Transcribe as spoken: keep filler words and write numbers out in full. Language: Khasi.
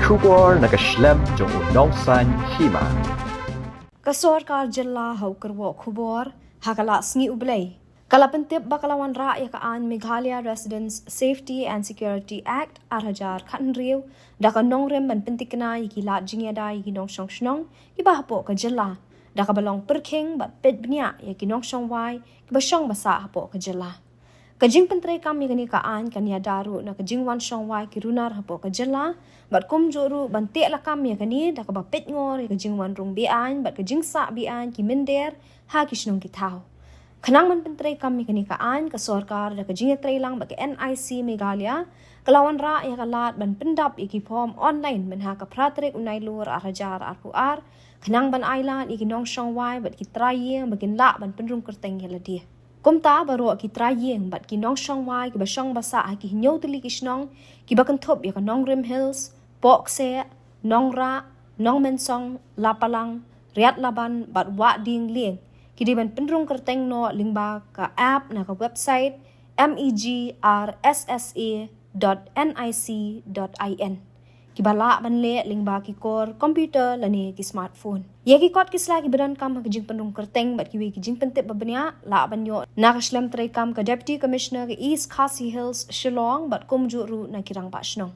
Khubor na ka shlem jong u Nongsaiñ Hima. Ka sorkar jylla ha u kyrwoh khubor ha ka la sngi U Blei ka la pyntip ba ka la wanrah ïa ka aiñ Meghalaya Residents Safety and Security Act ar hajar khathynriew da ka nongrim ban pyntikna ïa ki lad jingïada ïa ki nongshong shnong kiba hapoh ka jylla da kaba long pyrkhing bad peit bniah ïa ki nongshong wai kiba shong ba sah hapoh ka jylla. Ka jingpyntreikam ïa kane ka aiñ kan ïada ruh na ka jingwan shong wai ki runar hapoh ka jylla bad kumjuh ruh ban teh lakam ïa kane da kaba peit ngor ïa ka jingwan rung beaiñ bad ka jingsah beaiñ ki mynder ha ki shnong ki thaw. Khnang ban pyntreikam ïa kane ka aiñ, ka sorkar da ka jingïatreilang bad ka N I C Meghalaya ka la wanrah ïa ka lad ban pyndap ïa ki form online mynha ka phra tarik u Nailur ar hajar arphew ar khnang ban ailad ïa ki nongshong wai bad ki trai ïing ba kin lah ban pynrung kyrteng ïa lade. Kumta baroh ki trai ïing bad ki nongshong wai kiba shong ba sah ha ki hynñiew tylli ki shnong kiba kynthup ïa ka Nongrim Hills, Pohkseh, Nongrah, Nongmensong, Lapalang, Riatlaban bad Wahdieng Lieng ki dei ban pynrung kyrteng noh lyngba ka app na ka website M E G R S S A dot N I C dot I N. Kiba lah ban leh lyngba ki kor computer lane ki smartphone. Ïa ki kot ki sla kiba donkam ha ka jingpynrung kyrteng bad kiwei ki jingpyntip ba bniah lah ban ïoh na ka shlem treikam ka Deputy Commissioner ka East Khasi Hills Shillong bad kumjuh ruh na ki rangbah shnong.